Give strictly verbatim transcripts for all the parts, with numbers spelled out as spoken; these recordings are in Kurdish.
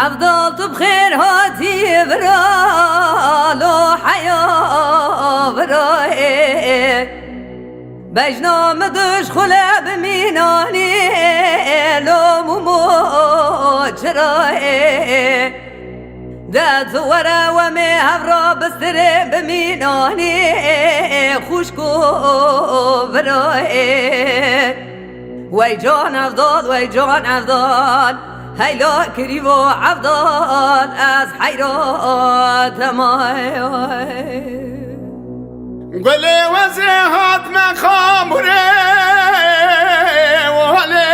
Evdal, tu bi xêr hatî vira, lo heya vira ê. Bejna min duş xule bi mînanî, lo mûmo çira ê. De tu were we mê hevra bistirê bi mînanî, xûşko vira ê. Wey can Evdal, wey can Evdal, heyla kirîvo Evdal, ez heyra te may. Gulê wezê hat me xamurê, walê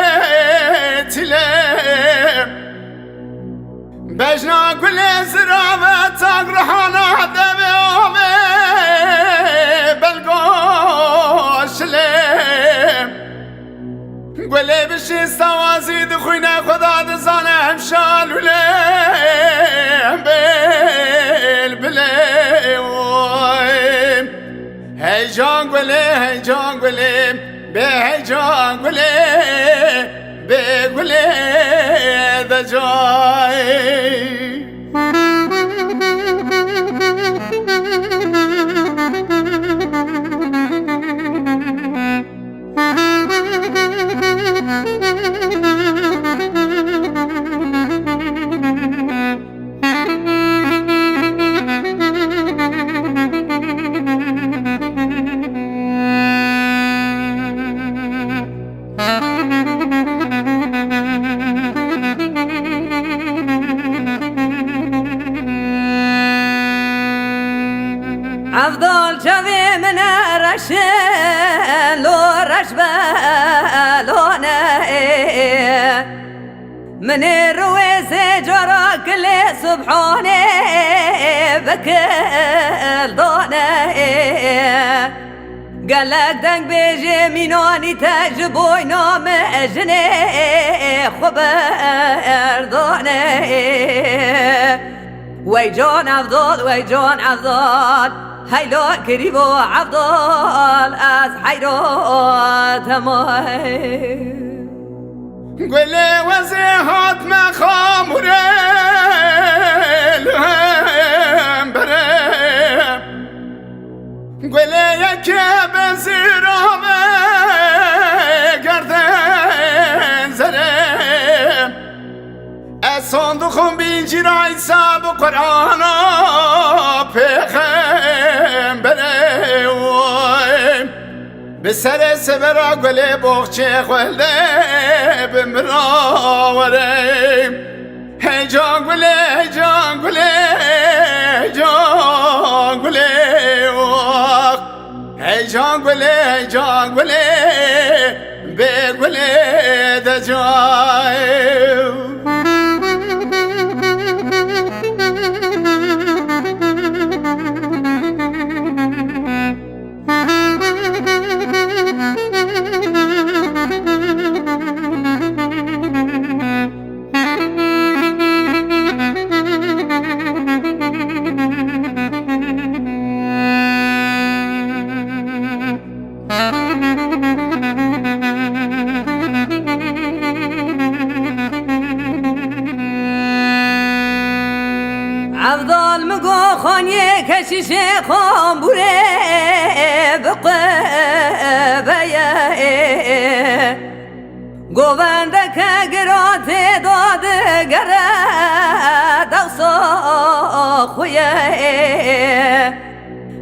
çilê. Bejna gulê zirave, tak rihana devê avê, belgo şilê. Gulê bişî sawazî dixwîne, Xweda dizane hemşa lûlê, hem bêlbilê. Oy. Heyecan gulê, heyecan gulê, bê heyecan gulê, bê gulê de cay. Evdal çavê min e reş e, lo reş be, lo ne. Min ê riwêzê cara kilê Subhanê bikil dane. Gelek dengbêjê mînanî te ji boyna min jinê xwe berdane. Wey can Evdal, wey can Evdal, heyla kirîvo Evdal, ez heyra te may. Gulê wezê hat me xamurê li hemberê. Gulê yekê bezirave gerden zere. Ez son dixwim bîncîra Îsa bi Qur'ana pêxemberê. Oy. Bi serê severa gulê boxçê xwelde bi min re were. Hey can gulê, hey can gulê, hey can gulê, oh. Hey can gulê, hey can gulê, bê gulê de cay. Evdal min got xaniyê keşîşê xambûrê bi qubeyê. Govendeke gira tê da digere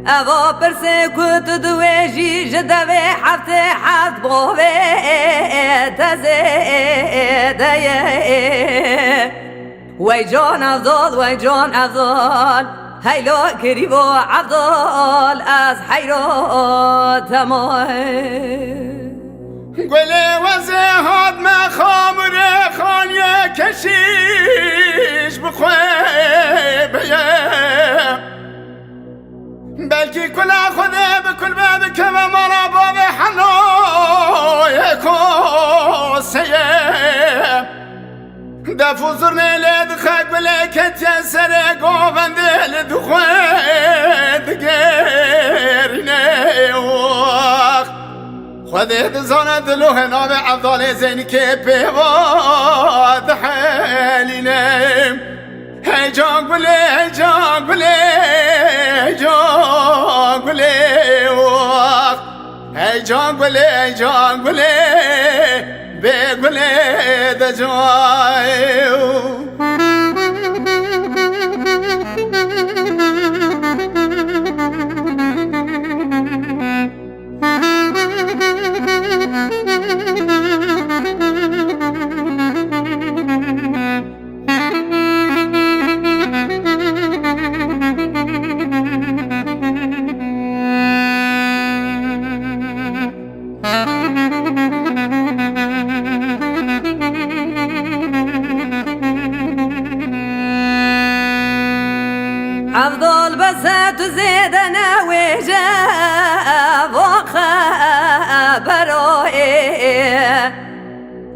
Eva pirsê ku tu diwêjî ji devê heftê heft bovê te zêde ye. Wey can Evdal, wey can Evdal, heylo kirî bo Evdal, ez heyro temay. Gulê wezê hat me xamurê xaniyê keşîş bi xwe beye. Belkî kula Xwedê bi kul be bikeve mala bavê Henoyê koseye. Def û zurnê lê dixe gulê ketiye serê govendê li dixwe digerîne. Wax! Xwedê dizane dilohê navê Evdalê Zeynikê pêva dihelîne. Hey can gulê, hey can gulê, hey can gulê, wax. Hey can gulê, hey can gulê, bê gulê de cayê. Evdal bese tu zêde newêje, voxe beroyê.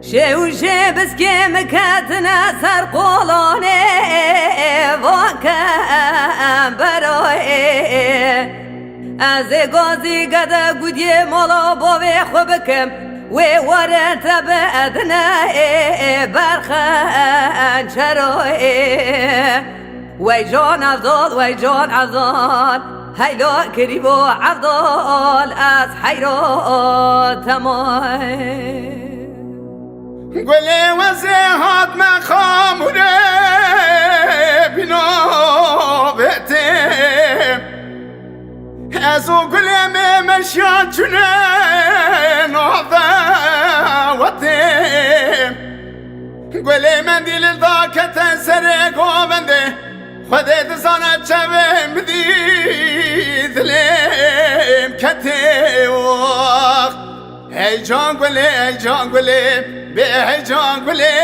Şê û şê biskê min ketine ser qolanê, voke beroyê. Ez ê gazî gede gudiyê mala bavê xwe bikim, wê were te bi edine berxen çeroyê. Wey can Evdal, wey can Evdal, heyla kirî bo Evdal, ez heyra temay. Gulê wezê hat me xamurê bîna vêtê. Ez û gulê me meşiya çûne navdewetê. Gulê mendîl da kete serê govendê. Xwedê dizane çavê min dî dilêm ketê wax. Hey can gulê, hey can gulê, bê hey can gulê,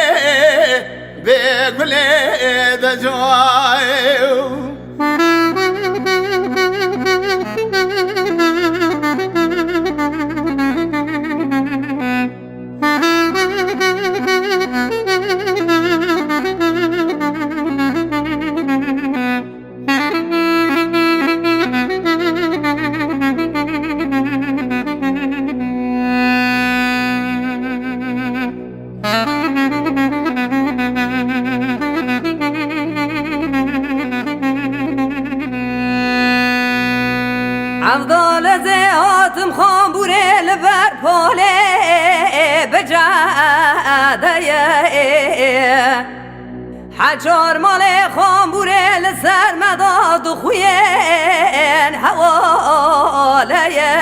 bê gulê de cayê. Evdal ez ê hatim xambûrê li ber polê bi cadeyê. Hecar malê xambûrê li ser me da dixuyên hewaleyê.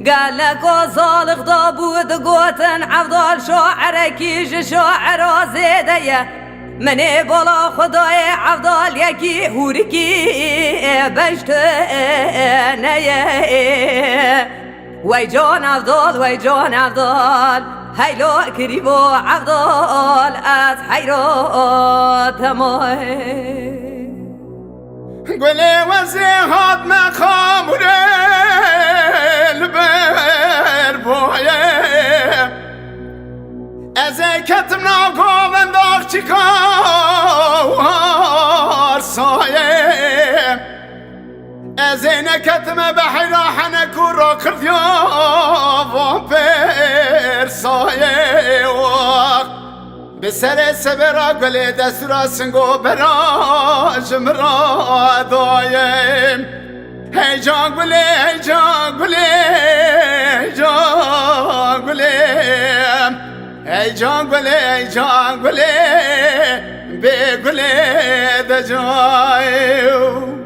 Gelek o zalix da bû digotin Evdal şa'irekî ji şa'ira zêde ye. Min ê bala xwe dayê Evdal yekî hûrikî beştine ye. Wey can Evdal, wey can Evdal, heyla kirî bo Evdal, ez heyra temay. Gulê wezê hat me xamurê li ber boyê. Ez ê ketim nav govenda axçika û harsayê. Ez ê neketime behra henek û rakirdiya van persayê wax. Bi serê sebera gulê destûra singo bera ji min ra dayê. Hey can gulê, hey can gulê, hey can gulê. Hey can gulê, hey can gulê, Bê gulê de cayê